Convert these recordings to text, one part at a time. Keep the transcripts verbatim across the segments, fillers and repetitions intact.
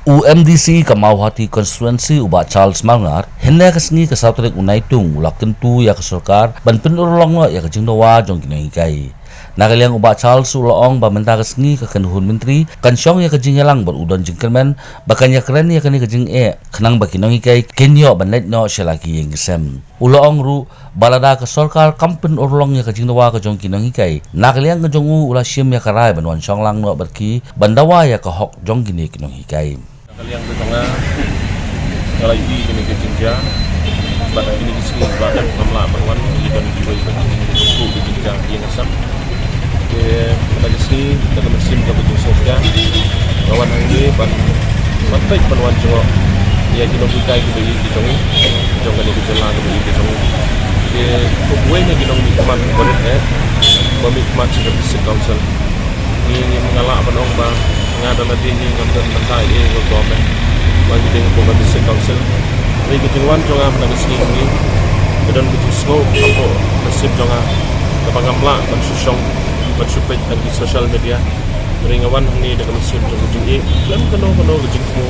U MDC ka Mawhati Constituency u Bah Charles Marngar, hynne ka sngi ka saw tarik u Naitung u la kyntu ïa ka sorkar ban pynurlong noh ïa ka jingdawa jong ki nonghikai. Na ka liang u Bah Charles u la ong ba mynta ka sngi ka kynhun myntri kan shong ïa ka jingïalang bad u don jingkyrmen ba kan ïakren ïa kane ka jingeh khnang ba ki nonghikai kin ïoh ban leit noh sha la ki ïing ki sem. U la ong ruh ba lada ka sorkar kam pynurlong ïa ka jingdawa ka jong ki nonghikai, na ka liang ka jong u u la shim ïa ka rai ban wan shong lang noh bad ki ban dawa ïa ka hok jong kine ki nonghikai. Na ka liang ka jong nga, nga la ïohi kine ki jingjia bad ha kine ki sngi ba ngam lah ban wan, ngi don kiwei pat ki jingjia ki ïing ki sem. Te mynta ka sngi da ka mynsiem jong ka jingsngewkhia nga wan hangne ban, ban peit ban wan jngoh ïa ki nonghikai kiba ïeit ki jong ngi, jong kane ka jylla kaba ïeit ki jong ngi. Te kawei na ki nongmihkhmat ba rit eh ba mihkhmat sha ka District Council. Ngi, ngi, nga lah ban ong ba nga da lade ngi ngam don bynta ei ei ha ka government ba ngi dei hapoh ka District Council. Hynrei ka jingwan jong nga mynta ka sngi hangne ka don ka jingsngew hapoh ka mynsiem jong nga kaba ngam lah ban shu shong ban shu peit tang ki social media. Hynrei nga wan hangne da ka mynsiem jong ka jingïeit, khlem kano kano ka jingthmu.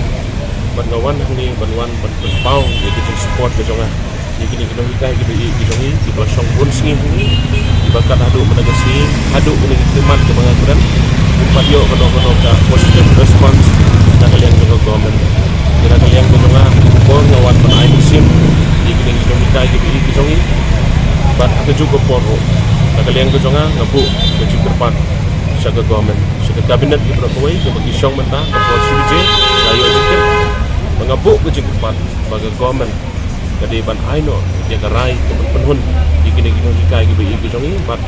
Bad nga wan hangne ban wan ban pynpaw ïa ka jingsupport ka jong nga ïa kine ki nonghikai kiba ïeit ki jong ngi, kiba la shong bun sngi hangne, kiba kat haduh mynta ka sngi, haduh kine ki khlieh mat kiba nga kren, kim pat ïoh kano kano ka positive response na ka liang jong ka government. Te na ka liang ka jong nga, ka por nga wan ban ai mynsiem ïa kine ki nonghikai kiba ïeit ki jong ngi. Bad ha kajuh ka por ruh, na ka liang ka jong nga, nga buh ka jingkyrpad sha ka government, sha ka cabinet kiba kawei, kiba ki shong mynta, ka por shi baje, nga ïoh jingtip ba nga buh ka jingkyrpad ba ka government ka dei ban ai noh ïa ka rai ka ban pynhun ïa kine ki nonghikai kiba ïeit ki jong ngi, bad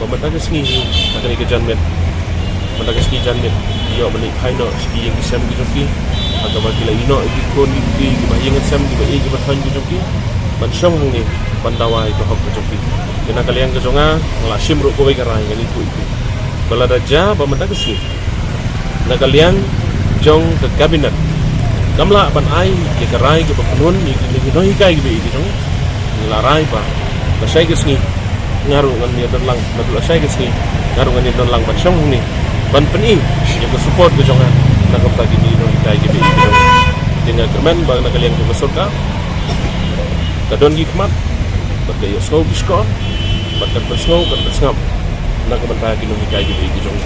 ba mynta ka sngi hi, ha kane ka janmiet, mynta ka sngi janmiet, ïoh ban leit phai noh sha ki ïing ki sem ki jong ki, ha kaba ki la ïeh noh ïa ki khun ki kti kiba ïing ki sem kiba ïeit kiba thoiñ ki jong ki ban shong hangne ban dawa ïa ka hok ka jong ki. Te na ka liang ka jong nga, nga la shim ruh kawei ka rai, ngan ïathuh ïa phi ba lada jia ba mynta ka sngi na ka liang jong ka cabinet kam lah ban ai ïa ka rai kaba pynhun ïa ki nonghikai kiba ïeit ki jong ngi, nga la rai ba lashai ka sngi nga ruh ngan ïadon lang, naduh lashai ka sngi nga ruh ngan ïadon lang ban shong hangne ban pyni ïa ka support ka jong nga na ka bynta kine ki nonghikai kiba ïeit ki jong ngi. Te nga kyrmen ba na ka liang jong ka sorkar ka don ki khmat bad ka ïohsngew ki shkor bad kan pynsngew kan pynsngap na ka bynta ki nonghikai kiba ïeit ki jong ngi.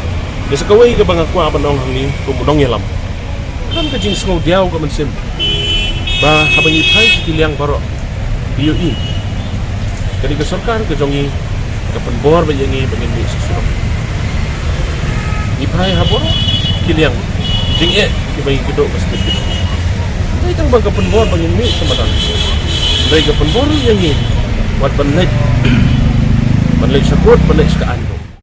Te sa kawei kaba nga kwah ban ong hangne kum u nongïalam, kan ka jingsngew diaw ka mynsiem ba haba ngi phai sha ki liang baroh, ngi ïohi kane ka sorkar ka jong ngi ka pynbor ba ïa ngi ba ngin mih sha surok. Ngi phai ha baroh ki liang jingeh kiba ngi kynduh ka state. Hynrei tang ba ka pynbor ba ngin mih sha madan, hynrei ka pynbor ïa ngi wat ban leit, ban leit sha kot, ban leit sha ka aiñ ruh.